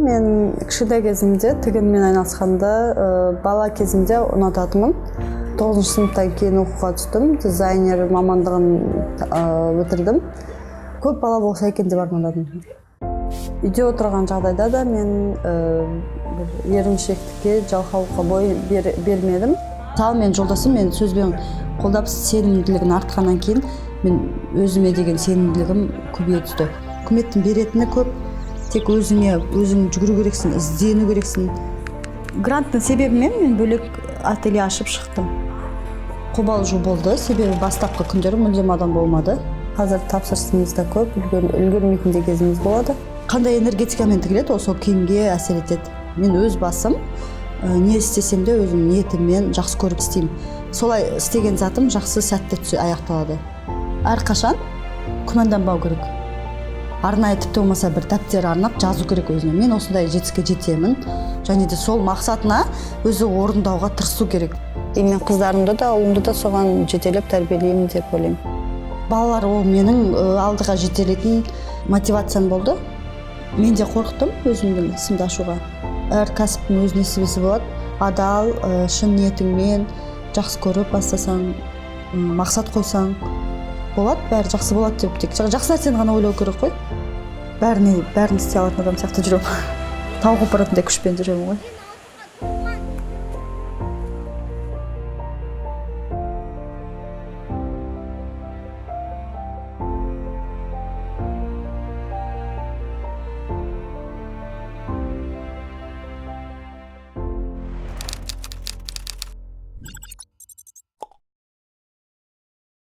Мен кішкентай кезімде тігінмен айналысқанды бала кезімде ұнататынмын. Тоғызыншы сыныптан кейін оқуға түстім, дизайнер мамандығын бітірдім. Көп бала болса екен деп армандадым. Үйде отырған жағдайда да мен бір еріншектікке, жалқаулыққа бой бермедім. Мысалы, мен жолдасым мен сөзбен қолдап, сенімділігін артқаннан кейін мен өзіме деген сенімділігім көбейе түсті. Үкіметтің беретіні көп, тек өзіңе өзің жүгіру керексің, іздену керексің. Гранттың себебімен мен бөлек ателье ашып шықтым. Қобалжу болды, себебі бастапқы күндері мүлдем адам болмады. Қазір тапсырысымыз да көп, үлгермейтін де кезіміз болады. Қандай энергетикамен тігіледі, ол сол киімге әсер етеді. Мен өз басым не істесем де, өзім ниетіммен, жақсы көріп істеймін. Солай істеген затым жақсы, сәтті аяқталады. Әрқашан күмәнданбау керек. Арнайы, тіпті болмаса бір дәптер арнап жазу керек өзіне: мен осындай жетістікке жетемін. Және де сол мақсатына өзі орындауға тырысу керек. И мен қыздарымды да, ұлымды да соған жетелеп, тәрбиелеймін деп ойлаймын. Балалар ол менің алдыға жетелейтін мотивациям болды. Мен де қорықтым өзімнің ісімді ашуға. Әр кәсіптің өз несібесі болады. Адал, шын ниетіңмен, жақсы көріп бастасаң, мақсат қойсаң болады, бәрі жақсы болады деп, тек жақсы нәрсені ғана ойлау керек қой. Бәріне, бәрін істей алатын адам сияқты жүремін, тау қопаратындай күшпен жүремін ғой.